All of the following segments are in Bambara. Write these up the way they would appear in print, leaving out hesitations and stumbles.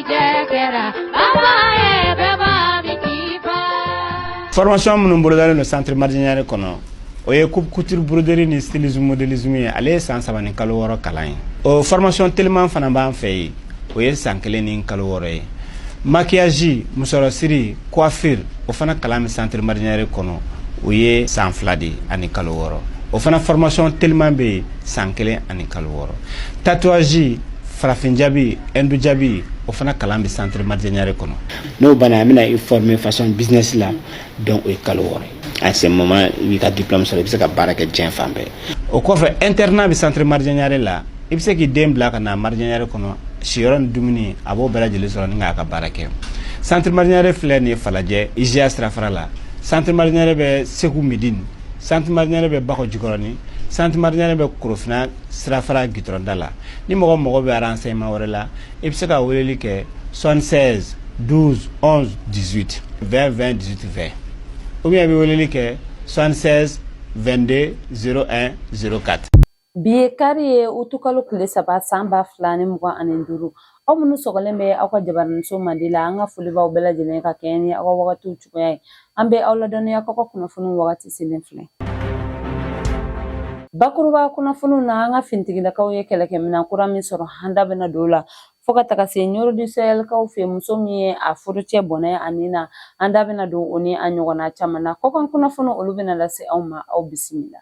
jɛ kɛra baba ye bɛɛ b'a min k'i fa. Formation minnu bolodalen don centre Mardian Niare kɔnɔ, o ye coupe couture, broderie ni stylisme, modélisme ye. Ale ye san 3 ni kalo 6 kalan ye. O formation teliman fana b'an fɛ yen, o ye san 1 ni kalo 6 ye. Maquillage, musɔrɔsiri, coiffure, o fana kalan bɛ centre Mardian Niare kɔnɔ, o ye san 2 de ani kalo 6. O fana formation teliman bɛ yen, san 1 ani kalo 6. Tatouage, farafin jabi, hindu jabi, o fana kalan bɛ centre Mardian Niare kɔnɔ. N'o banna, an bɛna i former façon business la. Donc o ye kalo 6 ye. À ce moment, i b'i ka diplôme sɔrɔ, i bɛ se ka baara kɛ diɲɛ fan bɛɛ. O kɔfɛ, internat bɛ centre Mardian Niare la. I bɛ se k'i den bila ka na Mardian Niare kɔnɔ, siyɔrɔ ni dumuni, a b'o bɛɛ lajɛlen sɔrɔ ni k'a ka baara kɛ. Centre Mardian Niare filɛ nin ye Falajɛ, IGA sirafara la. Centre Mardian Niare bɛ Segu Midine, centre Mardian Niare bɛ Bakɔ Jikɔrɔni, centre Mardian Niare bɛ Korofina sirafara gitɔrɔnda la. Ni mɔgɔ mago bɛ renseignement wɛrɛ la, i bɛ se ka weleli kɛ 76 12 11 18 20 20 18 20, ou bien i bɛ weleli kɛ 76 22 01 04. Bi ye kari ye, utukalo tile 3, san 2025. Aw minnu sɔgɔlen bɛ aw ka jabaraniso mandi la, an ka foli b'aw bɛɛ lajɛlen ka kɛɲɛ ni aw ka wagatiw cogoya ye. An bɛ aw ladɔnniya k'aw ka kunnafoniw wagati selen filɛ. Bakuruba kunnafoniw na, an ka finitigilakaw ye kɛlɛkɛminɛn kura min sɔrɔ, an da bɛna don o la, fo ka taga se Ɲɔrɔ du Sahelkaw fɛ, muso min ye a furucɛ bɔnɛ a nin na, an da bɛna don o ni a ɲɔgɔnna caman na. Kɔkan kunnafoniw, olu bɛna lase aw ma. Aw bisimila.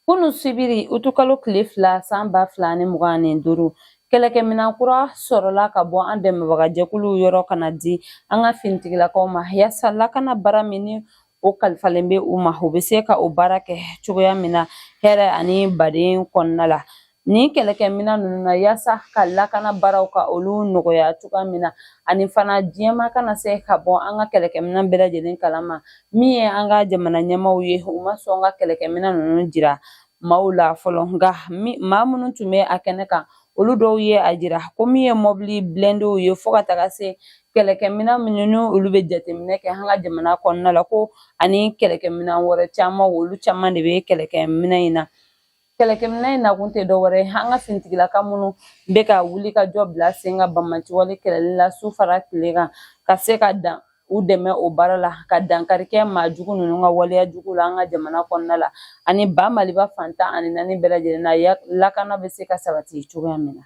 Kunu sibiri, utukalo tile 2, san 2025, kɛlɛkɛminɛn kura sɔrɔla ka bɔ an dɛmɛbagajɛkuluw yɔrɔ ka na di an ka finitigilakaw ma, yaasa lakana baara min ni o kalifalen bɛ u ma, u bɛ se ka o baara kɛ cogoya min na hɛrɛ ani baden kɔnɔna la. Nin kɛlɛkɛminɛn ninnu na, yaasa ka lakana baaraw ka olu nɔgɔya cogoya min na, ani fana diɲɛma kana se ka bɔ an ka kɛlɛkɛminɛn bɛɛ lajɛlen kalama. Min ye an ka jamana ɲɛmaaw ye, u ma sɔn ka kɛlɛkɛminɛn ninnu jira maaw la fɔlɔ. Nka maa minnu tun bɛ a kɛnɛ kan, olu dɔw ye a jira ko min ye mɔbili blindéw ye, fo ka taga se kɛlɛkɛminɛn minnu ni olu bɛ jateminɛ kɛ an ka jamana kɔnɔna la, ko ani kɛlɛkɛminɛn wɛrɛ caman, olu caman de bɛ kɛlɛkɛminɛn in na. Kɛlɛkɛminɛn in nakun tɛ dɔwɛrɛ ye, an ka finitigilaka minnu bɛ ka wuli ka jɔ bila sen ka banbaanciwale kɛlɛli la su fara tile kan, ka se ka dan u dɛmɛ o baara la, ka dankari kɛ maa jugu ninnu ka waleya jugu la an ka jamana kɔnɔna la, ani ba Maliba fan 14 bɛɛ lajɛlen na, lakana bɛ se ka sabati cogoya min na.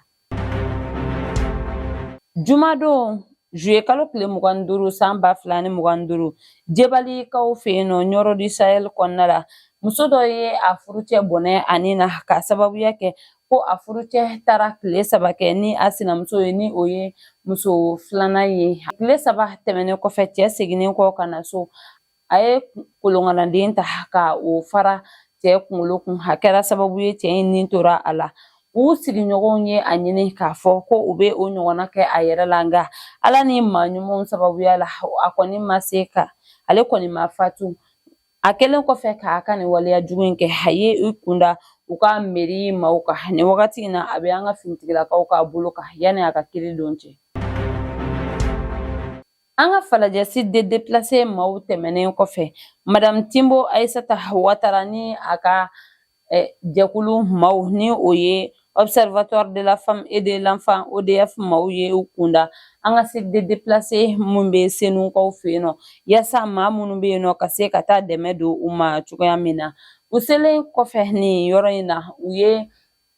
Jumadon, juye kalo tile 25, san 2025, Jebalikaw fɛ yen nɔ, Ɲɔrɔ du Sahel kɔnɔna la, muso dɔ ye a furucɛ bɔnɛ a ni na, ka sababuya kɛ ko a furucɛ taara tile 3 kɛ ni a sinamuso ye, ni o ye muso filanan ye. Tile 3 tɛmɛnen kɔfɛ, cɛ seginnen kɔ ka na so, a ye kolonkalanden ta ka o fara cɛ kunkolo kun. A kɛra sababu ye cɛ in ni tora a la. U sigiɲɔgɔnw ye a ɲini k'a fɔ ko u bɛ o ɲɔgɔnna kɛ a yɛrɛ la, nka Ala ni maa ɲumanw sababuya la, a kɔni ma se ka, ale kɔni ma fatu. A kɛlen kɔfɛ k'a ka nin waleya jugu in kɛ, a ye i kunda u ka mairie maaw kan. Nin wagati in na, a bɛ an ka finitigilakaw ka bolo kan yanni a ka kiri don cɛ. An ka Falajɛ site de déplacés maaw tɛmɛnen kɔfɛ, Madame Timbo Aissata Ouattara ni a ka jɛkulu maaw, ni o ye Observatoire de la femme et de l'enfant, ODF maaw ye u kunda an ka site de déplacés mun bɛ Senukaw fɛ yen nɔ, yaasa maa minnu bɛ yen nɔ ka se ka taa dɛmɛ don u ma cogoya min na. U selen kɔfɛ nin yɔrɔ in na, u ye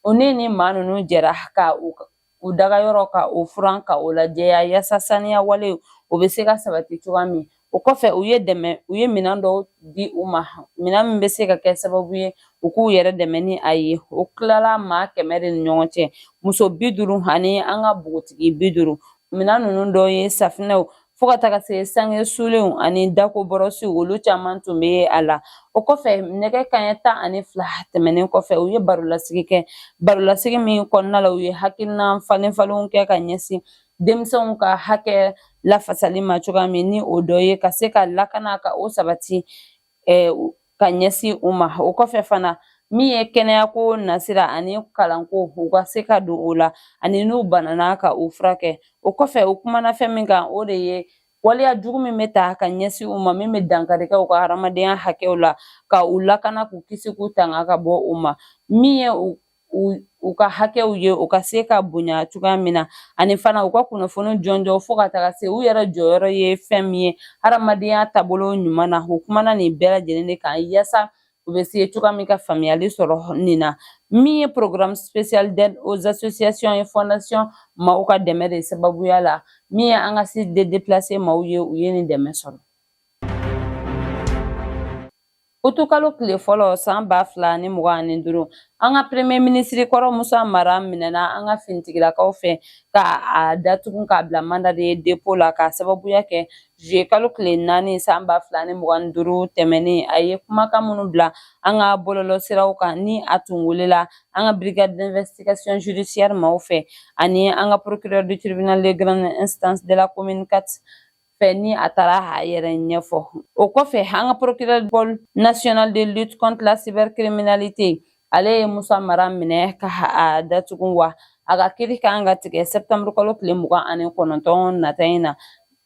u ni maa ninnu jɛra ka u dagayɔrɔ ka o furan ka o lajɛya, yaasa saniya wale o bɛ se ka sabati cogoya min. O kɔfɛ, u ye dɛmɛ, u ye minɛn dɔw di u ma, minɛn min bɛ se ka kɛ sababu ye u k'u yɛrɛ dɛmɛ ni a ye. O tilala maa 100 de ni ɲɔgɔn cɛ, muso 50 ani an ka npogotigi 50. Minɛn ninnu dɔw ye safinɛw, fo ka taga se sange sulenw ani dako bɔrɔsiw, olu caman tun bɛ a la. O kɔfɛ, nɛgɛ kanɲɛ 12 tɛmɛnen kɔfɛ, u ye barolasigi kɛ, barolasigi min kɔnɔna la, u ye hakilina falen falenw kɛ ka ɲɛsin denmisɛnw ka hakɛ lafasali ma cogoya min, ni o dɔ ye ka se ka lakana ka o sabati ka ɲɛsin u ma. O kɔfɛ fana, min ye kɛnɛyako nasira ani kalanko, u ka se ka don o la, ani n'u banana ka u furakɛ. O kɔfɛ, u kumana fɛn min kan, o de ye waleya jugu min bɛ ta ka ɲɛsin u ma, min bɛ dankari kɛ u ka hadamadenya hakɛw la, ka u lakana, k'u kisi, k'u tanga ka bɔ u ma. Min ye u u ka hakɛw ye, u ka se ka bonya cogoya min na, ani fana u ka kunnafoni jɔnjɔn fo ka taga se u yɛrɛ jɔyɔrɔ ye fɛn min ye hadamadenya taabolo ɲuman na. U kumana nin bɛɛ lajɛlen de kan yaasa u bɛ se cogoya min ka faamuyali sɔrɔ nin na. Min ye programme spécial d'aide aux associations et fondations maaw ka dɛmɛ de sababuya la, min ye an ka site de déplacé maaw ye, u ye nin dɛmɛ sɔrɔ. Utukalo tile fɔlɔ san 2025, an ka premier ministre kɔrɔ Musa Mara minɛna an ka finitigilakaw fɛ ka a datugu k'a bila mandat de dépôt la, k'a sababuya kɛ juillet kalo tile 4 san 2025 tɛmɛnen, a ye kumakan minnu bila an ka bɔlɔlɔ siraw kan, ni a tun welela an ka brigade d'investigation judiciaire maaw fɛ ani an ka procureur du tribunal de grande instance de la commune 4 fɛ, ni a taara a yɛrɛ ɲɛfɔ. O kɔfɛ, an ka procureur pôle national de lutte contre la cybercriminalité, ale ye Musa Mara minɛ ka a datugu, wa a ka kiri kan ka tigɛ septembre kalo tile 29 nata in na.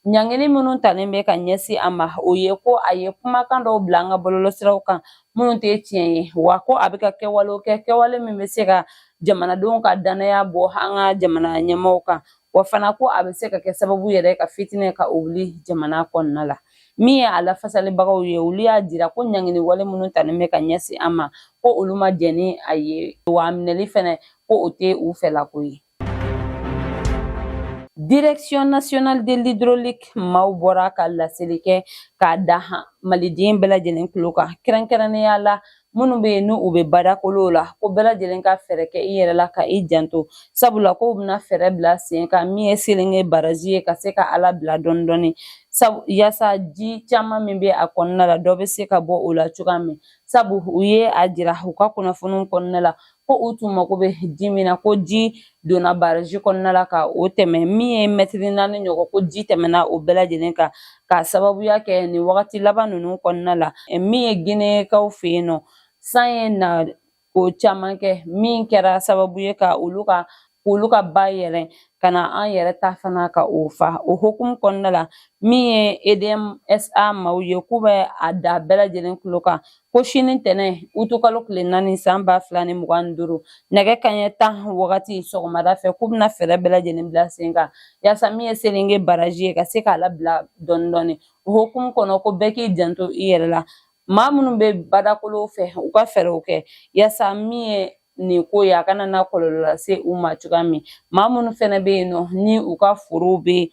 Ɲangili minnu talen bɛ ka ɲɛsin a ma, o ye ko a ye kumakan dɔw bila an ka bɔlɔlɔsiraw kan minnu tɛ tiɲɛ ye, wa ko a bɛ ka kɛwalew kɛ, kɛwale min bɛ se ka jamanadenw ka danaya bɔ an ka jamana ɲɛmaaw kan, wa fana ko a bɛ se ka kɛ sababu yɛrɛ ka fitinɛ ka o wuli jamana kɔnɔna la. Min ye a lafasalibagaw ye, olu y'a jira ko ɲangili wale minnu talen bɛ ka ɲɛsin a ma, ko olu ma jɛn ni a ye, wa a minɛli fɛnɛ, ko o tɛ u fɛlako ye. Direction nationale de l'hydraulique maaw bɔra ka laseli kɛ k'a da maliden bɛɛ lajɛlen tulo kan, kɛrɛnkɛrɛnnenya la minnu bɛ yen n'u u bɛ badakolow la, ko bɛɛ lajɛlen ka fɛɛrɛ kɛ i yɛrɛ la ka i janto, sabula ko u bɛna fɛɛrɛ bila sen kan min ye Selenge baraji ye, ka se ka ala bila dɔɔni dɔɔni, sabu yaasa ji caman min bɛ a kɔnɔna la, dɔ bɛ se ka bɔ o la cogoya min. Sabu u ye a jira u ka kunnafoniw kɔnɔna la ko u tun mako bɛ ji min na, ko ji donna baraji kɔnɔna la ka o tɛmɛ, min ye mɛtiri 4 ɲɔgɔn, ko ji tɛmɛna o bɛɛ lajɛlen kan, k'a sababuya kɛ nin wagati laban ninnu kɔnɔna la, min ye Ginɛkaw fɛ yen nɔ, san ye na ko caman kɛ min kɛra sababu ye ka olu ka ba yɛlɛn ka na an yɛrɛ ta fana ka o fa. O hokumu kɔnɔna la, min ye EDM SA maaw ye, k'u bɛ a da bɛɛ lajɛlen tulo kan ko sini tɛnɛ utukalo tile 4 san 2025, nɛgɛ kanɲɛ 10 wagati sɔgɔmada fɛ, k'u bɛna fɛɛrɛ bɛɛ lajɛlen bila sen kan yaasa min ye Selenge baraji ye, ka se k'a labila dɔɔni dɔɔni. O hokumu kɔnɔ, ko bɛɛ k'i janto i yɛrɛ la, maa minnu bɛ badakolow fɛ, u ka fɛɛrɛw kɛ yaasa min ye nin ko ye, a kana na kɔlɔlɔ lase u ma cogoya min. Maa minnu fɛnɛ bɛ yen nɔ, ni u ka forow bɛ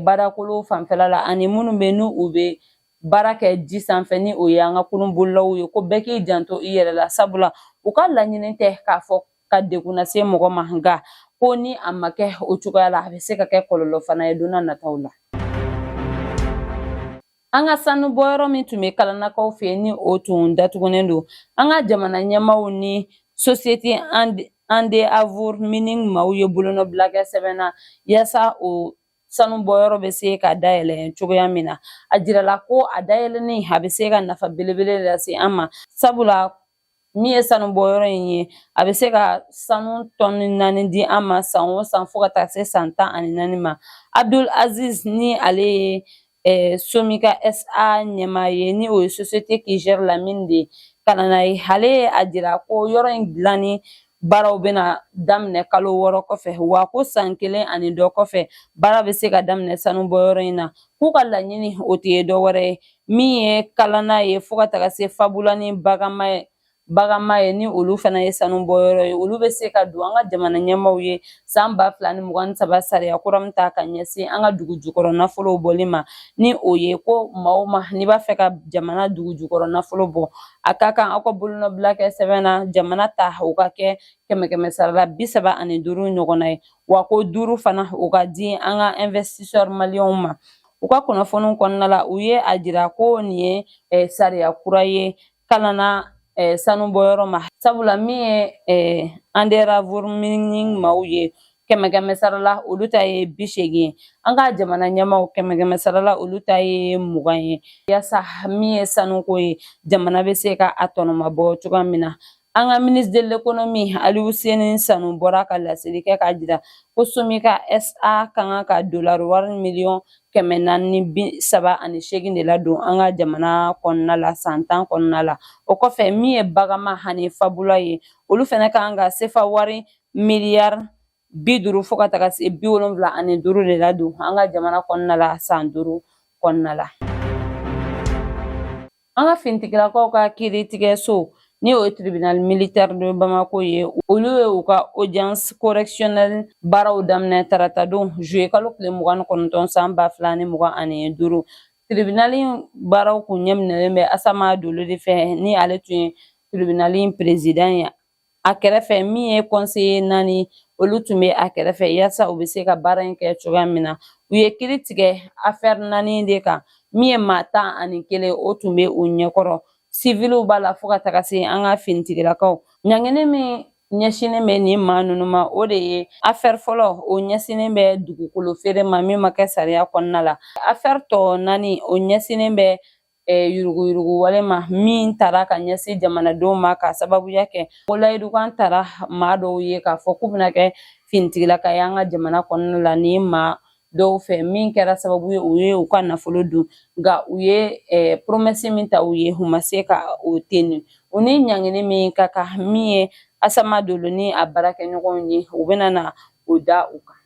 badakolo fanfɛla la, ani minnu bɛ n'u u bɛ baara kɛ ji sanfɛ, ni o ye an ka kurunbolilaw ye, ko bɛɛ k'i janto i yɛrɛ la, sabula u ka laɲini tɛ k'a fɔ ka degun lase mɔgɔ ma, nka ko ni a ma kɛ o cogoya la, a bɛ se ka kɛ kɔlɔlɔ fana ye don n'a nataw la. An ka sanu bɔyɔrɔ min tun bɛ Kalanakaw fɛ yen, ni o tun datugunen don, an ka jamana ɲɛmaaw ni société Endeavour Mining maaw ye bolonɔbila kɛ sɛbɛn na yaasa o sanu bɔyɔrɔ bɛ se ka dayɛlɛ cogoya min na. A jirala ko a dayɛlɛnnen, a bɛ se ka nafa belebele lase an ma, sabula min ye sanu bɔyɔrɔ in ye, a bɛ se ka sanu tɔni 4 di an ma san o san fo ka taa se san 14 ma. Abdul Aziz, ni ale ye Somika SA ɲɛmaa ye, ni o ye société qui gère la mine de Kalana ye, ale ye a jira ko yɔrɔ in dilanni baaraw bɛna daminɛ kalo 6 kɔfɛ, wa ko san kelen ani dɔ kɔfɛ, baara bɛ se ka daminɛ sanu bɔyɔrɔ in na. K'u ka laɲini, o tɛ ye dɔwɛrɛ ye min ye Kalana ye fo ka taga se Fabula ni Bagama ye, ni olu fana ye sanu bɔyɔrɔ ye, olu bɛ se ka don. An ka jamana ɲɛmaaw ye san 2023 sariya kura min ta ka ɲɛsin an ka dugu jukɔrɔ nafolow bɔli ma, ni o ye ko maa o maa n'i b'a fɛ ka jamana dugu jukɔrɔ nafolo bɔ, a ka kan aw ka bolonɔbila kɛ sɛbɛn na, jamana ta o ka kɛ kɛmɛ kɛmɛ sara la 35 ɲɔgɔnna ye, wa ko 5 fana o ka di an ka investisseur maliyɛnw ma. U ka kunnafoniw kɔnɔna la, u ye a jira ko nin ye sariya kura ye Kalana sanu bɔyɔrɔ ma, sabula min ye Endeavour Mining maaw ye, kɛmɛ kɛmɛ sara la olu ta ye 80 ye, an ka jamana ɲɛmaaw, kɛmɛ kɛmɛ sara la olu ta ye 20 ye, yaasa min ye sanuko ye, jamana bɛ se ka a tɔnɔmabɔ cogoya min na. An ka ministre de l'économie Alihuseni Sanu bɔra ka laseli kɛ k'a jira ko Somika SA ka kan ka dolari wari miliyɔn 438 de ladon an ka jamana kɔnɔna la san 10 kɔnɔna la. O kɔfɛ, min ye Bagama ani Fabula ye, olu fana ka kan ka sefa wari miliyari 50 fo ka taga se 75 de ladon an ka jamana kɔnɔna la san 5 kɔnɔna la. An ka finitigilakaw ka kiiritigɛso, ni o ye tribunal militaire de Bamako ye, olu ye u ka audience correctionnelle baaraw daminɛ taratadon juillet kalo tile 29 san 2025. Tribunal baaraw kun ɲɛminɛlen bɛ Asama Dolo de fɛ, ni ale tun ye tribunal président ye. A kɛrɛfɛ, min ye conseiller naani, olu tun bɛ a kɛrɛfɛ yaasa u bɛ se ka baara in kɛ cogoya min na. U ye kiri tigɛ affaire naani de kan. Min ye maa 11, o tun bɛ u ɲɛkɔrɔ. Siviliw b'a la fo ka taga se an ka finitigilakaw. Ɲangini min ɲɛsinnen bɛ nin maa ninnu ma, o de ye affaire fɔlɔ, o ɲɛsinnen bɛ dugukolo feere ma min ma kɛ sariya kɔnɔna la. Affaire tɔ naani, o ɲɛsinnen bɛ yuruguyurugu wale ma min tara ka ɲɛsin jamanadenw ma, ka sababuya kɛ ko layidukan tara maa dɔw ye k'a fɔ k'u bɛna kɛ finitigilaka ye an ka jamana kɔnɔna la ni maa dɔw fɛ, min kɛra sababu ye u ye u ka nafolo dun, nka u ye promesse min ta u ye, u ma se ka o teni. U ni ɲangini min ka kan, min ye Asama Dolo ni a baarakɛɲɔgɔnw ye, u bɛna na o da u kan.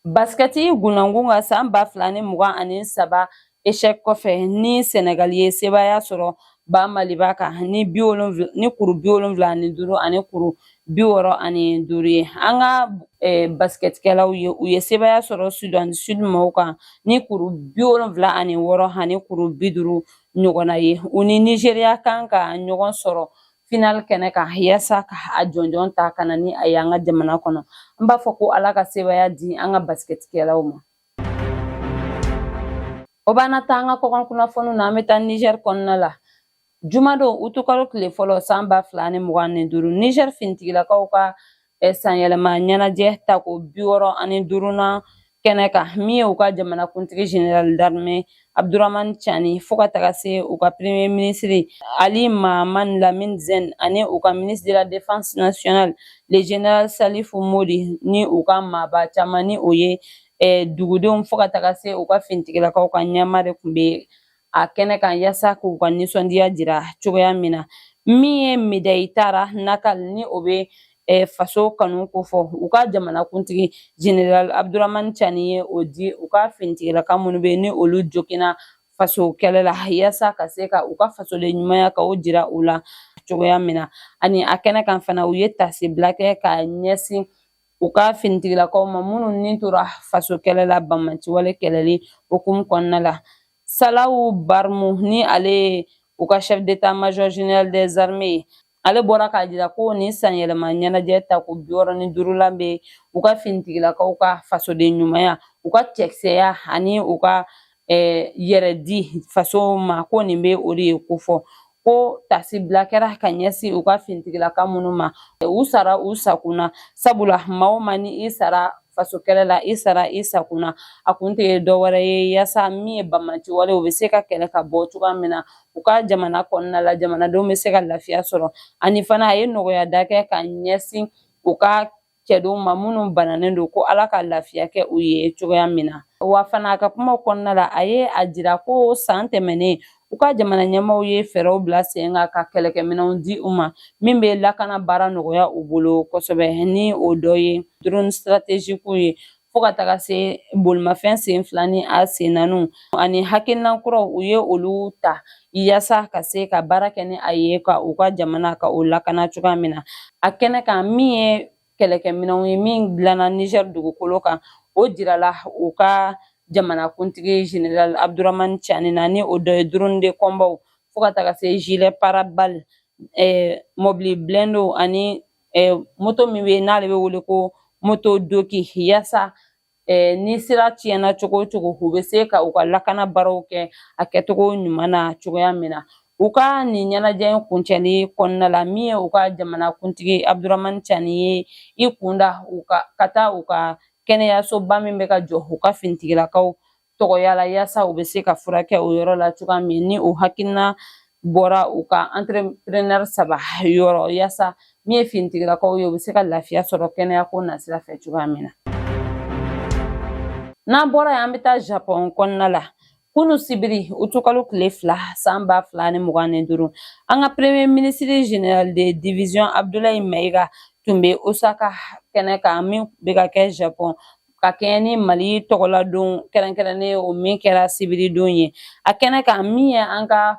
Basikɛti gunnangun ka san 2023 échec kɔfɛ, ni Senegal ye sebaaya sɔrɔ ba Maliba kan ni kuru 75 ani kuru 65 ye. An ka basikɛtikɛlaw ye, u ye sebaaya sɔrɔ Sudan du Sud maaw kan ni kuru 76 ani kuru 50 ɲɔgɔnna ye. U ni Nizeriya kan ka ɲɔgɔn sɔrɔ final kɛnɛ kan yaasa ka a jɔnjɔn ta ka na ni a ye an ka jamana kɔnɔ. An b'a fɔ ko Ala ka sebaaya di an ka basikɛtikɛlaw ma. O b'an na taa an ka kɔkan kunnafoniw na. An bɛ taa Niger kɔnɔna la. Jumadon utukalo tile fɔlɔ san 2025, Niger finitigilakaw ka sanyɛlɛma ɲɛnajɛ tako 65nan kɛnɛ kan, min ye u ka jamanakuntigi général d'armée Abdurahmani Tiani fo ka taga se u ka premier ministre Ali Mahaman Lamine Zeine ani u ka ministre de la défense nationale le général Salifu Modi ni u ka maaba caman, ni o ye dugudenw fo ka taga se u ka finitigilakaw ka ɲɛmaa de tun bɛ a kɛnɛ kan yaasa k'u ka nisɔndiya jira cogoya min na. Min ye médaille tara nakal, ni o bɛ faso kanu kofɔ, u ka jamanakuntigi général Abdurahmani Tiani ye o di u ka finitigilaka minnu bɛ ni olu joginna faso kɛlɛ la, yaasa ka se ka u ka fasoden ɲumanya ka o jira u la cogoya min na. Ani a kɛnɛ kan fana, u ye tasibila kɛ ka ɲɛsin u ka finitigilakaw ma minnu ni tora faso kɛlɛ la banbaanciwale kɛlɛli hukumu kɔnɔna la. Salawu Barmu, ni ale ye u ka chef d'état-major général des armées ye, ale bɔra k'a jira ko nin sanyɛlɛma ɲɛnajɛ tako 65lan bɛ u ka finitigilakaw ka fasoden ɲumanya, u ka cɛkisɛya ani u ka yɛrɛ di faso ma, ko nin bɛ o de ye kofɔ. Ko tasibila kɛra ka ɲɛsin u ka finitigilaka minnu ma, u sara u sakun na, sabula maa o maa ni i sara faso kɛlɛ la, i sara i sakun na. A kun tɛ dɔ wɛrɛ ye yaasa min ye banbaanci wale, u bɛ se ka kɛlɛ ka bɔ cogoya min na u ka jamana kɔnɔna la, jamanadenw bɛ se ka lafiya sɔrɔ. Ani fana, a ye nɔgɔya da kɛ ka ɲɛsin u ka cɛdenw ma minnu bananen don, ko Ala ka lafiya kɛ u ye cogoya min na. Wa fana, a ka kumaw kɔnɔna la, a ye a jira ko san tɛmɛnen, u ka jamana ɲɛmaaw ye fɛɛrɛw bila sen kan ka kɛlɛkɛminɛnw di u ma min bɛ lakana baara nɔgɔya u bolo kosɛbɛ, ni o dɔ ye drone stratégique ye fo ka taga se bolimafɛn sen fila ni a sen naaniw, ani hakilina kuraw u ye olu ta yaasa ka se ka baara kɛ ni a ye ka u ka jamana ka o lakana cogoya min na. A kɛnɛ kan, min ye kɛlɛkɛminɛnw ye min dilanna Niger dugukolo kan, o jirala u ka jamanakuntigi général Abdurahmani Tiani na, ni o dɔ ye drone de combat fo ka taga se gilet pare-balles, mobili blindé ani moto min bɛ n'ale bɛ wele ko moto doki, yaasa ni sira tiɲɛna cogo o cogo, u bɛ se ka u ka lakana baaraw kɛ a kɛcogo ɲuman na cogoya min na. U ka nin ɲɛnajɛ in kuncɛli kɔnɔna la, min ye u ka jamanakuntigi Abdurahmani Tiani ye i kunda u ka ka taa u ka kɛnɛyasoba min bɛ ka jɔ u ka finitigilakaw tɔgɔya la, yaasa u bɛ se ka furakɛ o yɔrɔ la cogoya min, ni o hakilina bɔra u ka entrepreneur 3 yɔrɔ yaasa min ye finitigilakaw ye u bɛ se ka lafiya sɔrɔ kɛnɛya ko nasira fɛ cogoya min na. N'an bɔra yen, an bɛ taa Japon kɔnɔna la. Kunu sibiri, utukalo tile 2, san 2025, an ka premier ministre général de division Abdoulaye Maïga tun bɛ Osaka kɛnɛ kan min bɛ ka kɛ Japon, ka kɛɲɛ ni Mali tɔgɔladon kɛrɛnkɛrɛnnen o min kɛra sibiridon ye. A kɛnɛ kan, min ye an ka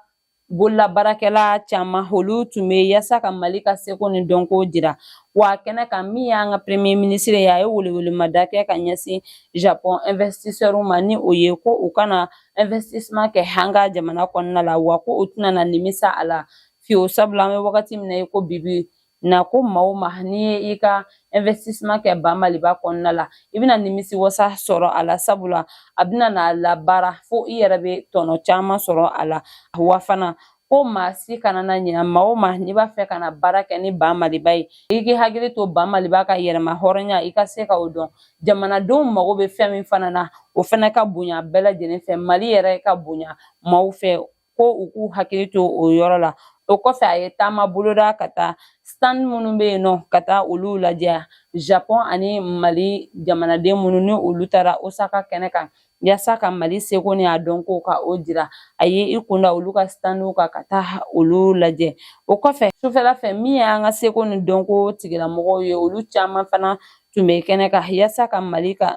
bololabaarakɛla caman, olu tun bɛ yaasa ka Mali ka seko ni dɔnko jira. Wa kɛnɛ kan, min y'an ka premier ministre ye, a ye welewelemada kɛ ka ɲɛsin Japon investisseur ma, ni o ye ko u kana investissement kɛ an ka jamana kɔnɔna la, wa ko u tɛna na nimisa a la fiyewu, sabula an bɛ wagati min na i ko bibi na, ko maa o maa n'i ye i ka investissement kɛ ba Maliba kɔnɔna la, i bɛna nimisi wasa sɔrɔ a la, sabula a bɛna n'a labaara fo i yɛrɛ bɛ tɔnɔ caman sɔrɔ a la. Wa fana ko maa si kana na ɲina, maa o maa n'i b'a fɛ ka na baara kɛ ni ba Maliba ye, i k'i hakili to ba Maliba ka yɛrɛma hɔrɔnya, i ka se ka o dɔn. Jamanadenw mago bɛ fɛn min fana na, o fana ka bonya bɛɛ lajɛlen fɛ, Mali yɛrɛ ka bonya maaw fɛ, ko u k'u hakili to o yɔrɔ la. O kɔfɛ, a ye taama boloda ka taa stand minnu bɛ yen nɔ, ka taa olu lajɛ, Japon ani Mali jamanaden minnu ni olu taara Osaka kɛnɛ kan yaasa ka Mali seko ni a dɔnko ka o jira. A ye i kunda olu ka standw kan ka taa olu lajɛ. O kɔfɛ, sufɛla fɛ, min ye an ka seko ni dɔnko tigilamɔgɔw ye, olu caman fana tun bɛ kɛnɛ kan yaasa ka Mali ka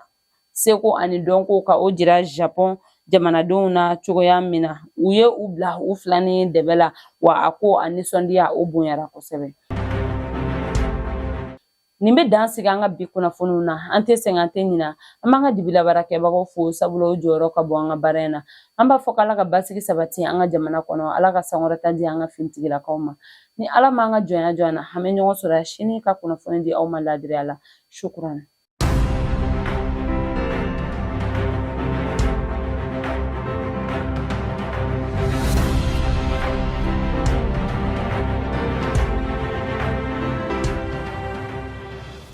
seko ani dɔnko ka o jira Japon jamanadenw na cogoya min na. U ye u bila u fila ni dɛbɛ la, wa a ko a nisɔndiya o bonyara kosɛbɛ. Nin bɛ dan sigi an ka bi kunnafoniw na. An tɛ sɛgɛn, an tɛ ɲina. An b'an ka dibilabaarakɛbagaw fo, sabula o jɔyɔrɔ ka bon an ka baara in na. An b'a fɔ k'Ala ka basigi sabati an ka jamana kɔnɔ, Ala ka sankɔrɔta di an ka finitigilakaw ma. Ni Ala m'an ka jɔnya jɔ an na, an bɛ ɲɔgɔn sɔrɔ sini ka kunnafoni di aw ma laadiriya la. Shukuran.